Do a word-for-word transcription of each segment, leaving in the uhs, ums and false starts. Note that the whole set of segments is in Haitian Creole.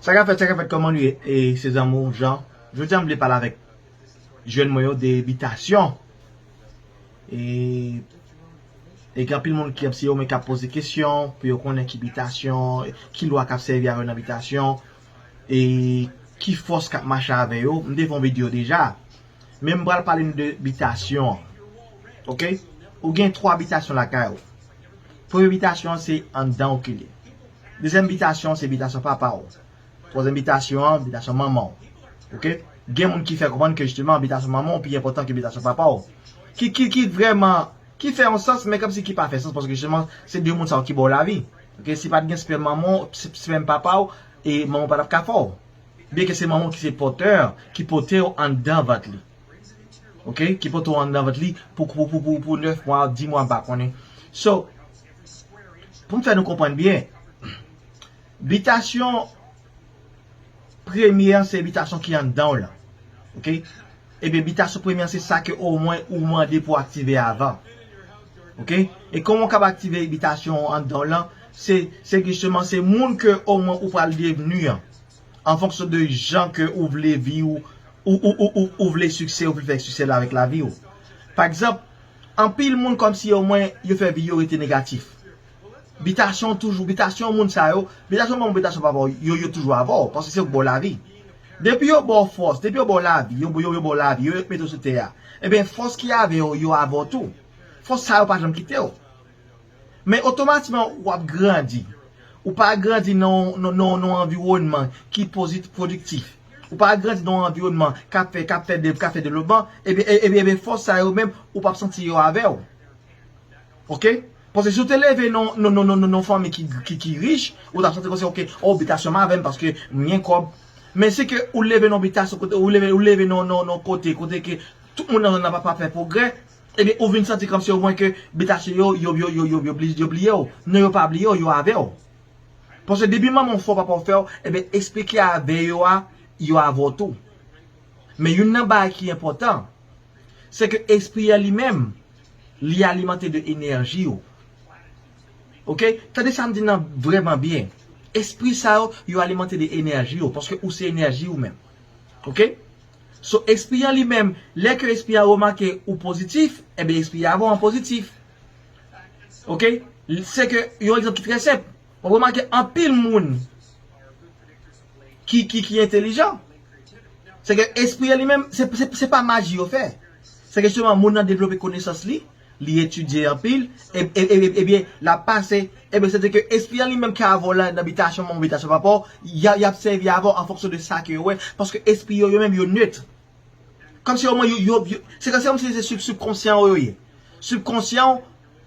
Sa k ap fèt, sa k ap fèt, kòman nou ye? E se zanmi w Jean. Jodi a m vle pale avèk jèn mwen yo de bitasyon. E, e gen anpil moun ki ap se yo menm k ap poze kesyon pou yo konnen ki bitasyon, ki lwa k ap sèvi avè yo nan bitasyon, e ki fòs k ap mache avè yo. M te fè yon videyo deja. Men m pral pale nou de bitasyon. Oke? Ou gen twa bitasyon lakay ou. Premye bitasyon an se anndan w ki li. Dezyèm bitasyon se bitasyon papa w. Twazyèm bitasyon an, bitasyon manman w. Oke? Gen moun ki fè konprann ke jisteman bitasyon manman w pi enpòtan ke bitasyon papa w. Ki, ki, ki vrèman, ki fè yon sans, men kòmsi ki pa fè sans, paske jisteman se de moun sa yo ki ba w lavi. Oke? Si pa t gen spèm manman w, s-, spèm papa w, e manman w pa t ap ka fè w. Byenke se manman w ki se pòtè, ki pote w anndan vant li. Oke? Ki pote w anndan vant li pou, pou, pou, pou, pou nèf mwa, di mwa, m pa konnen. So, pou m fè nou konprann byen, bitasyon premye an se bitasyon ki anndan w lan. Oke? Ebyen, bitasyon premye an se sa ke omwen ou mande pou aktive avan. Oke? E kòman w kab aktive bitasyon anndan w lan? Se, se jisteman se moun ke omwen ou pral devni an. An fonksyon de jan ke ou vle vi ou, ou, ou, ou, ou, ou vle siksè, ou vle fè siksè la avèk lavi ou. Pa egzanp, anpil moun kòmsi omwen yo fè vi yo rete negatif. Bitasyon toujou, bitasyon moun sa yo, bitasyon manman, bitasyon papa yo, yo toujou avè w, paske se yo k ba w lavi. Depi yo ba w fòs, depi yo ba w lavi, yo, yo, yo ba w lavi, yo mete w sou tè a, ebyen fòs ki avè w, yo avè w tou. Fòs sa yo pa janm kite w. Men otomatikman w ap grandi. Ou pa grandi nan, nan, nan, nan yon anviwònman ki pozit-, pwodiktif. Ou pa grandi nan yon anviwònman k ap fè, k ap fè, de, k ap fè devlopman, ebyen, e, ebyen, ebyen fòs sa yo menm, ou p ap santi yo avè w. Oke? Paske si w te leve nan, nan, nan, nan, nan, nan fanmi ki, ki, ki rich, ou t ap santi kòmsi, oke, o, bitasyon m avè m paske m gen kòb. Men si ke ou leve nan bitasyon, kote, ou leve, ou leve nan, nan, nan kote, kote ke tout moun nan zòn nan pa, pa fè pwogrè, ebyen, ou vin santi kòmsi omwen ke bitasyon yo, yo, yo, yo, yo, yo, bli-, yo bliye w. Non, yo pa bliye w, yo avè w. Paske depi manman w fè w, papa w fè w, ebyen, espri ki avè yo a, yo avè w tou. Men youn nan bagay ki enpòtan, se ke espri a li menm, li alimante de enèji w. Oke? Tande sa m di nan vrèman byen. Espri sa yo, yo alimante de enèji w, paske ou se enèji ou menm. Oke? So, espri an li menm, lè ke espri an remake ou pozitif, ebyen, espri an avè w an pozitif. Oke? Se ke, yon egzanp ki trè senp. W ap remake anpil moun ki, ki, ki entelijan. Se ke espri an li menm, se, se, se pa maji yo fè. Se ke jisteman moun nan devlope konesans li, li etidye anpil, e, e, e, ebyen, l ap pase, ebyen, se ke espri an li menm ki avè w la nan bitasyon manman, bitasyon papa w, y a, y ap sèvi avè w an fonksyon de sa ke yo wè, paske espri yo, yo menm, yo net. Kòmsi omwen, yo, yo, yo, se kòmsi se sib-, sibkonsyan w yo ye. Sibkonsyan w,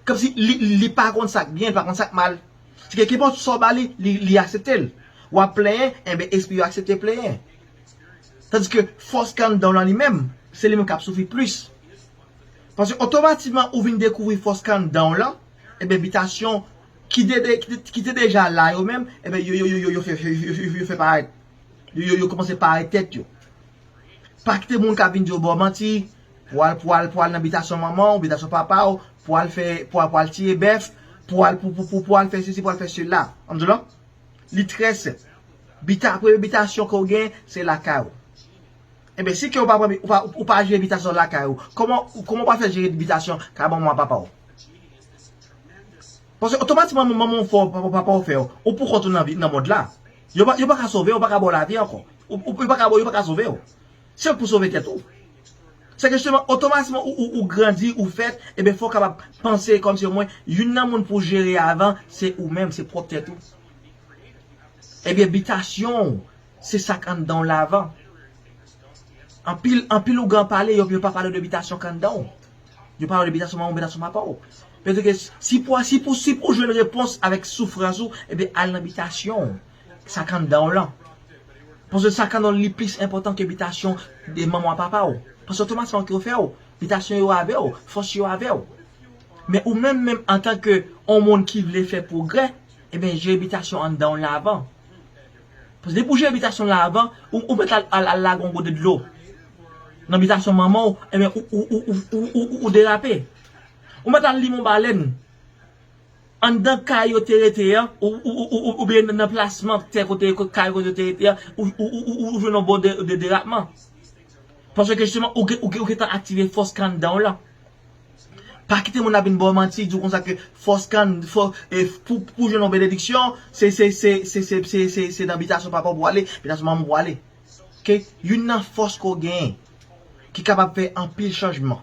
kòmsi li, li pa konn sa k byen, li pa konn sa k mal. Se ke kenpòt sa w ba li, li, li aksepte l. W ap plenyen, enben, espri yo aksepte plenyen. Tandiske fòs ki anndan w lan li menm, se li menm k ap soufri plis. Paske otomatikman ou vin dekouvri fòs ki anndan w lan, ebyen, bitasyon ki te, de- ki te, ki te deja la yo menm, ebyen, yo, yo, yo, yo, yo fè, yo, yo, yo, yo fè parèt. Yo, yo, yo kòmanse parèt tèt yo. Pa kite moun ka vin di w ba w manti, pou al, pou al, pou al nan bitasyon manman w, bitasyon papa w, pou al fè, pou al, pou al tiye bèf, pou al, pou, pou, pou, pou al fè sesi, pou al fè sela. Ann di w non? Li trè senp. Bita, premye bitasyon ke w gen, se lakay ou. Ebyen, si ke ou pa pran, ou pa, ou pa jere bitasyon lakay ou, kòman, kòman ou pa fè jere bitasyon kay manman papa w? Paske otomatikman, manman w fè w, papa, papa w fè w, ou poukont ou nan vi, nan mond la. Yo pa, yo pa ka sove w, yo pa ka ba w lavi ankò. Ou, ou, yo pa ka ba w, yo pa ka sove w. Se ou k pou sove tèt ou. Se ke jisteman, otomatikman, ou, ou, ou grandi, ou fèt, ebyen, fò w kapab panse kòmsi omwen, youn nan moun pou jere avan, se ou menm, se pwòp tèt ou. Ebyen, bitasyon w, se sa k anndan w la avan. Anpil, anpil ougan pale, yo, yo pa pale de bitasyon k anndan w. Yo pale de bitasyon manman w, bitasyon papa w. Petèt ke si pou, si pou, si pou jwenn repons avèk soufrans ou, ebyen, al nan bitasyon w. Sa k anndan w lan. Paske sa k anndan w li plis enpòtan ke bitasyon de manman w, papa w. Paske otomatikman ke yo fè w, bitasyon yo avè w, fòs yo avè w. Men ou menm, menm antanke yon moun ki vle fè pwogrè, ebyen, jere bitasyon anndan w la avan. Paske depi w jere bitasyon la avan, ou, ou mèt al, al, al lage yon gode dlo nan bitasyon manman w, ebyen, ou, ou, ou derape. Ou mèt al limen yon balèn. anndan kay yo te rete an, ou, ou, ou, ou, oubyen nan plasman tè kote, kay kote yo te rete an, ou, ou, ou, ou, ou jwenn yon bon de, de, derapman. Paske jisteman, ou, gen- ou, gen- ou gentan aktive fòs ki anndan w lan. Pa kite moun ap vin ba w manti, di w konsa ke fòs ki ann- fò, e, pou, pou jwenn yon benediksyon, se, se, se, se, se, se, se, se nan bitasyon papa w pou ale, bitasyon manman w pou ale. Ok? Youn nan fòs ke w genyen ki kapab fè anpil chanjman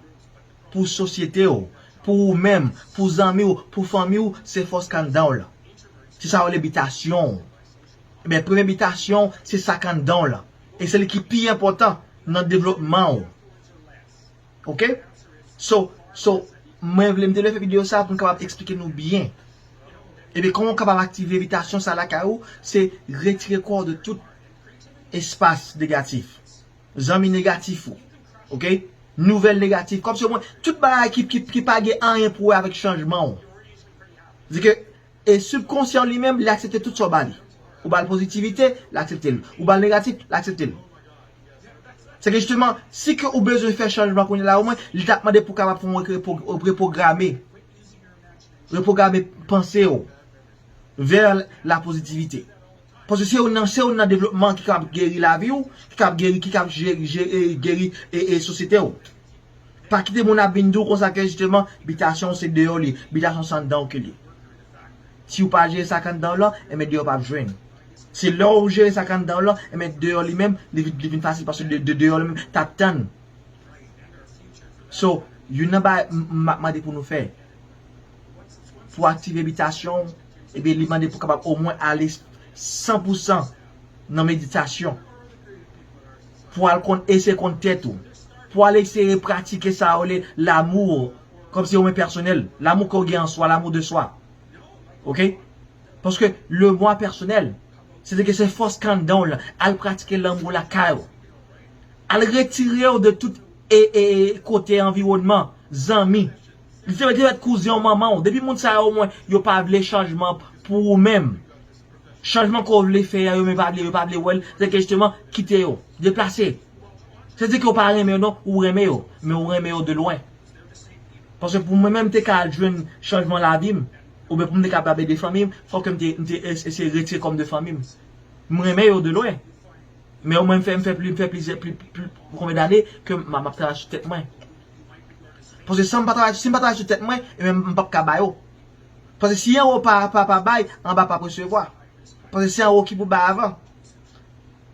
pou sosyete w, pou ou menm, pou zanmi w, pou fanmi w, se fòs ki anndan w lan. Se sa yo rele bitasyon w. Ebyen, premye bitasyon w, se sa ki anndan w lan. E se li ki pi enpòtan nan devlopman w. Ok? So, so, mwen vle m te vle fè videyo sa pou m kapab eksplike nou byen. Ebyen, kòman w kapab aktive bitasyon sa lakay ou, se retire kò w de tout espas negatif. Zanmi negatif ou. Ok? Nouvèl negatif. Kòmsi omwen, tout bagay ki, ki, ki pa gen anyen pou wè avèk chanjman ou. Di ke, e sibkonsyan li menm, li aksepte tout sa w ba li. Ou ba l pozitivite, li aksepte l. Ou ba l negatif, li aksepte l. Se ke jisteman, si ke ou bezwen fè chanjman kounye la, omwen, li t ap mande pou w kapab fè yon repwo- repwograme. Repwograme panse w vè la pozitivite. Paske se youn nan, se youn nan devlopman ki kab geri lavi w, ki kab geri, ki kab je- je- e, geri e, e sosyete w. Pa kite moun ap vin di w konsa ke jisteman, bitasyon w se deyò li, bitasyon w se anndan w ke li. Si w pa jere sa k anndan w lan, enben deyò p ap jwenn. Se lè w jere sa k anndan w lan, enben deyò li menm, li vin, li vin fasil paske de, de deyò li menm t ap tann. So, youn nan bagay m- m ap mande pou nou fè, pou aktive bitasyon w, ebyen, li mande pou w kapab omwen ale san pou san nan meditasyon. Pou al konn eseye konn tèt ou. Pou al eseye pratike sa yo rele lanmou, kòmsi omwen pèsonèl. Lanmou ke w gen an swa, lanmou de swa. Ok? Paske le mwa pèsonèl, se te ke se fòs ki anndan w lan. Al pratike lanmou lakay ou. Al retire w de tout e, e, e, kote anviwònman, zanmi. Li te mete mèt kouzen w, manman w. Depi moun sa yo, omwen, yo pa vle chanjman pou ou menm. Chanjman ke w vle fè a, yo menm pa vle, yo pa vle wè l. Se ke jisteman, kite yo. Deplase. Se di ke w pa renmen yo non, ou renmen yo. Men ou renmen yo de lwen. Paske pou mwen menm te ka al jwenn chanjman lavi m, oubyen pou m te kapab ede fanmi m, fòk ke m te, m te es- eseye retire kò m de fanmi m. M renmen yo de lwen. Men omwen m fè, m fè pli, m fè plizyè, pli, pli, pli konbyen dane ke m, m ap travay sou tèt mwen. Paske si m pa travay, si m pa travay sou tèt mwen, ebyen m p ap ka ba yo. Paske si anwo pa, pa, pa bay, anba p ap resevwa. Paske se anwo ki pou bay avan.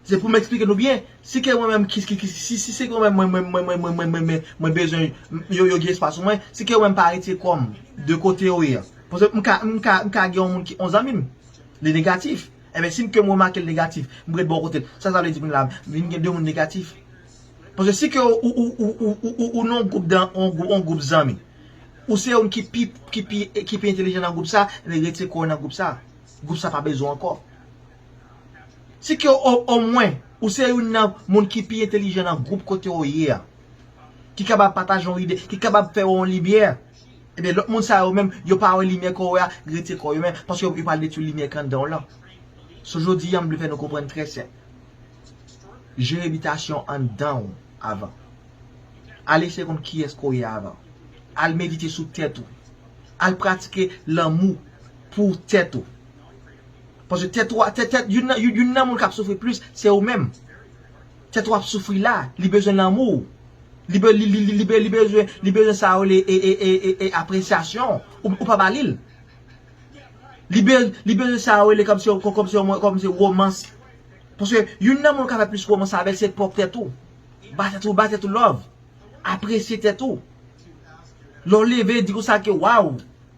Se pou m eksplike nou byen. Si ke mwen menm, ki, ki, ki, si, si se ke mwen, mwen, mwen bezwen, yo, yo gen espas pou mwen, si ke mwen m pa retire kò m de kote yo ye a. Paske m ka, m ka, m ka gen yon moun ki, yon zanmi m, li negatif. Ebyen, si m ke m remake l negatif, m ret bò kote l. Sa, sa vle di moun la, vin gen de moun negatif. Paske si ke ou, ou, ou, ou, ou, ou, ou nan yon gwoup dan, yon gwoup, yon gwoup zanmi, ou se youn ki pi, ki pi, ki pi entelijan nan gwoup sa, ebyen, retire kò w nan gwoup sa. Gwoup sa pa bezwen w ankò. Si ke o, omwen, ou se youn nan moun ki pi entelijan nan gwoup kote w ye a, ki kapab pataje yon ide, ki kapab fè w yon limyè, ebyen, lòt moun sa yo menm, yo pa wè limyè ke w wè a, retire kò yo menm, paske yo pral detwi limyè ki anndan w lan. So, jodi a, m vle fè nou konprann trè senp. Jere bitasyon anndan w avan. Al eseye konn kiyès ke w ye avan. Al medite sou tèt ou. Al pratike lanmou pou tèt ou. Paske tèt ou, tèt, tèt, youn nan, youn, youn nan moun k ap soufri plis, se ou menm. Tèt ou ap soufri la, li bezwen lanmou. Li, be- li, li, li, li, be- li bezwen, li bezwen sa yo rele e, e, e, e, e apresyasyon. Ou, ou pa ba li l. Li, be- li bezwen sa yo rele kòmsi, kòmsi, kòmsi romans. Paske youn nan moun k ap fè plis romans avè l, se pwòp tèt ou. Ba tèt ou, ba tèt ou love. Apresye tèt ou. Lè w leve, di konsa ke, waw,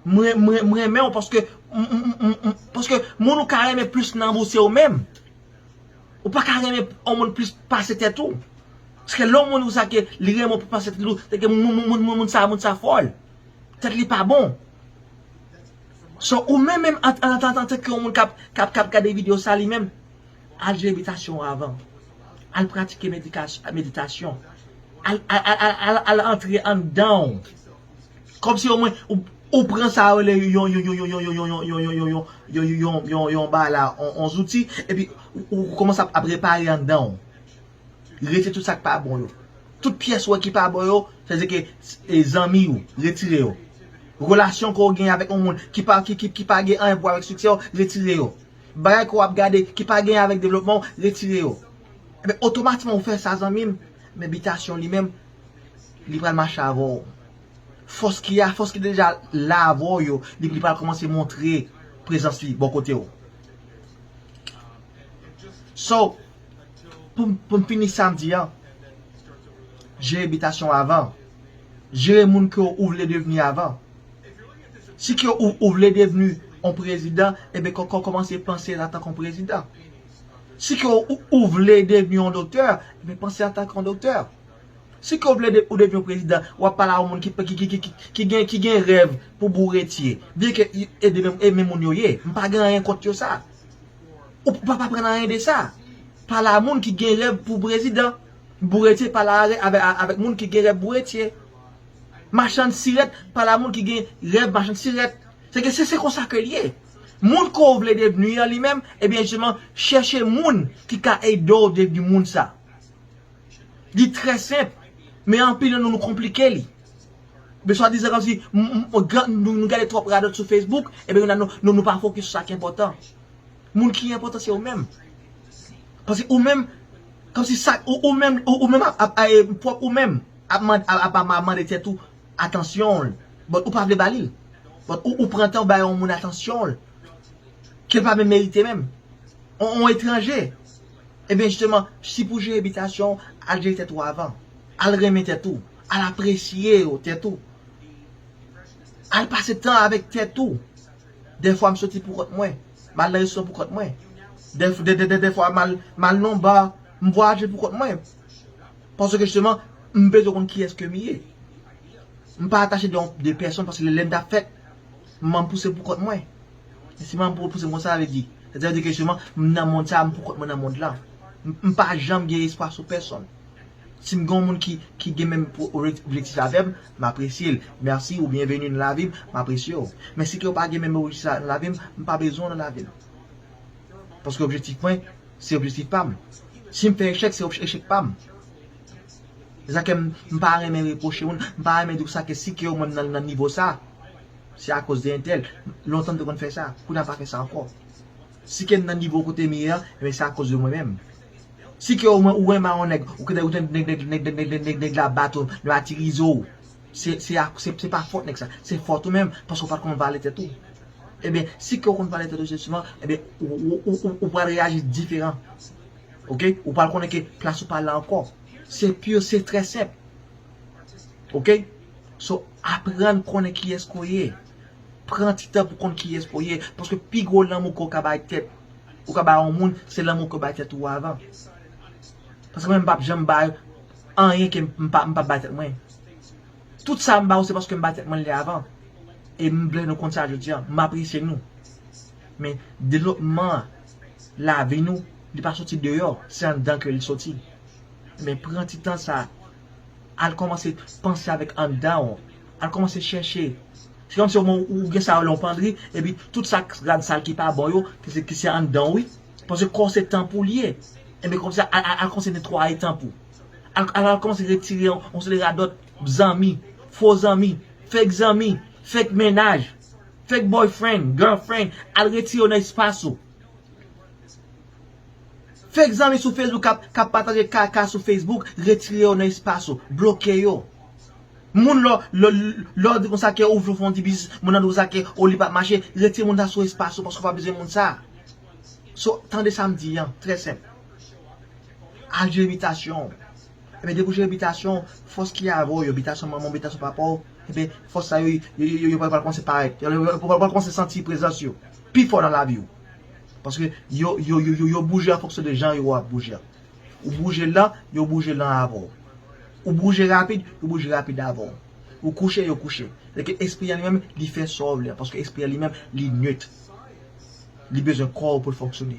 mwen, mwen, mwen renmen w paske, m, m, m, m, m, paske moun ou ka renmen plis nan vi w se ou menm. Ou pa ka renmen yon moun plis pase tèt ou. Paske lè yon moun di w sa ke li renmen w plis pase tèt ou, se ke moun, moun, moun, moun, moun sa, moun sa fòl. Tèt li pa bon. So, ou menm, menm, an, an, an, antanke yon moun k ap, k ap, k ap gade videyo sa li menm, al jere bitasyon w avan. Al pratike medikas- meditasyon. Al, al, al, al, al, al antre anndan w. Kòmsi omwen, ou, ou pran sa yo rele yon, yon, yon, yon, yon bagay la, yon, yon zouti, epi ou, ou kòmanse ap, ap repare anndan w. Retire tout sa k pa bon yo. Tout pyès ou wè ki pa bon yo, sètadi ke, e, zanmi w, retire yo. Relasyon ke w gen avèk yon moun ki pa, ki, ki, ki pa gen anyen pou avèk siksè w, retire yo. Bagay ke w ap gade ki pa gen avèk devlopman w, retire yo. Ebyen, otomatikman ou fè sa, zanmi m, men bitasyon li menm, li pral mache avè w. Fòs ki a, fòs ki deja la avè w yo, li, li pral kòmanse montre prezans li bò kote w. So, pou, pou m fini sa m di an, jere bitasyon avan. Jere moun ke ou vle devni avan. Si ke ou, ou vle devni yon prezidan, ebyen, kò, kò, kòmanse panse antanke yon prezidan. Si ke ou, ou vle devni yon doktè, ebyen, panse antanke yon doktè. Si ke ou vle de, ou devni yon prezidan, w ap pale a yon moun ki, ki, ki, ki, ki, ki gen, ki gen rèv pou boure tye. Byen ke e, e de menm, e menm moun yo ye. M pa gen anyen kont yo sa. Ou pa, pa aprann anyen de sa. Pale a moun ki gen rèv pou prezidan. Boure tye, pale a, avè, a, avèk moun ki gen rèv boure tye. Machann sirèt, pale a moun ki gen rèv machann sirèt. Se ke se, se konsa ke l ye. Moun ke w vle devni an li menm, ebyen, jisteman, chèche moun ki ka ede w devni moun sa. Li trè senp, men anpil nan nou, nou konplike li. Men swadizan kòmsi m, m, m, gran, nou, nou gade twòp radòt sou Facebook, ebyen, nou, nou, nou pa fokis sou sa ki enpòtan. Moun ki enpòtan se ou menm. Paske ou menm, kòmsi sa, ou, ou menm, ou, ou menm ap, ap, ap, pwòp ou menm, ap mande, ap, ap, ap mande tèt ou atansyon, but ou pa vle ba li. But ou, ou pran tan ou bay yon moun atansyon, ke l pa menm merite menm. On, on etranje. Ebyen, jisteman, si pou jere bitasyon, al jere tèt ou avan. Al renmen tèt ou. Al apresye tèt ou. Al pase tan avèk tèt ou. Dèfwa m soti pou kont mwen. M al nan restoran pou kont mwen. Dèf, dè, dè, dè, dèfwa m al, m al nan ba, m vwayaje pou kont mwen. Paske jisteman, m bezwen konn kiyès ke m ye. M pa atache de, de pèsonn paske lè, lè n t ap fèt, m, m pouse pou kont mwen. E si m pou, pouse m konsa, sa vle di, sa vle di ke jisteman, m nan mond sa, m pou kont mwen nan mond lan. M, m pa janm gen espwa sou pèsonn. Si m gen yon moun ki, ki gen menm pou, objektif avè m, m apresye l. Mèsi ou byenveni nan lavi m, m apresye w. Men si ke w pa gen menm objektif sa nan lavi m, m pa bezwen w nan lavi m. Paske objektif mwen, se objektif pa m. Si m fè echèk, se ob-, echèk pa m. Se sa ke m, m pa renmen repwoche moun, m pa renmen di konsa ke si ke w wè m nan, nan nivo sa, se akoz de entèl. Lontan m te konn fè sa, kounye a m pa fè sa ankò. Si ke m nan nivo kote m ye an, ebyen se akoz de mwen menm. Si ke w wè, ou renmen yon nèg, ou konnen, ou konnen nèg, nèg, nèg la bat ou, nou atirize w. Se, se, a- se, se pa fòt nèg sa, se fòt ou menm, paske w pa t konn valè tèt ou. Ebyen, si ke w konn valè tèt ou, jisteman, ebyen, ou, ou, ou, ou, ou pral reyaji diferan. Oke? Ou pral konnen ke plas ou pa la ankò. Se pure, se trè senp. Oke? So, aprann konnen kiyès ke w ye. Pran ti tan pou konn kiyès ke w ye. Paske pi gwo lanmou ke w ka bay tèt, ou ka bay yon moun, se lanmou ke w bay tèt ou avan. Paske mwen, m p ap janm bay anyen ke m pa, m p ap bay tèt mwen. Tout sa m ba w, se paske m ba tèt mwen li avan. E m vle nou konn sa jodi a. M apresye nou. Men devlopman lavi nou, li pa soti deyò, se anndan ke li soti. Men pran ti tan sa, al kòmanse panse avèk anndan w. Al kòmanse chèche. Se kòmsi ou, ou gen sa yo lan yon pandri, epi tout sa rad sal ki pa bon yo, ki se, ki se anndan w, wi. Paske kò w se tanp ou li ye. Ebyen, kòmsi al, al, al kòmanse netwaye tanp ou. Al, al, al kòmanse retire yon, yon seri radòt zanmi, fo zanmi, fake zanmi, fake mennaj, fake boyfriend, girlfriend, al retire yo nan espas ou. Fake zanmi sou Facebook k ap, k ap pataje kaka sou Facebook, retire yo nan espas ou, bloke yo. Moun lè, lè, lè w di konsa ke ou vle fè yon ti biznis, moun nan di konsa ke ou li p ap mache, retire moun sa sou espas ou paske w pa bezwen moun sa. So, tande sa m di an, trè senp. Al jere bitasyon w. Ebyen, depi w jere bitasyon w, fòs ki avè w yo, bitasyon manman w, bitasyon papa w, ebyen, fòs sa yo, yo, yo, yo, yo pral kòmanse parèt. Yo, yo, yo pral kòmanse santi prezans yo pi fò nan lavi w. Paske yo, yo, yo, yo, yo bouje an fonksyon de jan yo wè w ap bouje an. Ou bouje lan, yo bouje lan avè w. Ou bouje rapid, yo bouje rapid avè w. Ou kouche, yo kouche. Sèke espri an li menm, li fè sa w vle an, paske espri an li menm, li nit. Li bezwen kò w pou l fonksyone.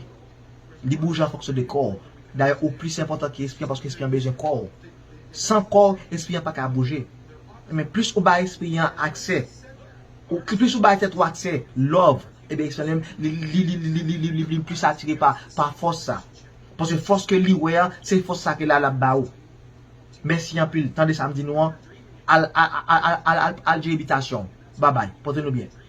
Li bouje an fonksyon de kò w. Dayè, ou plis enpòtan ke espri an, paske espri an bezwen kò w. San kò w, espri an pa ka bouje. Men plis ou bay espri an aksè, ou, plis ou bay tèt ou aksè, love, ebyen, espri an li menm, li, li, li plis atire pa, pa fòs sa. Paske fòs ke li wè an, se fòs sa ke l al ap ba ou. Mèsi anpil. Tande sa m di nou an. Al, al, al jere bitasyon w. Babay. Pote nou byen.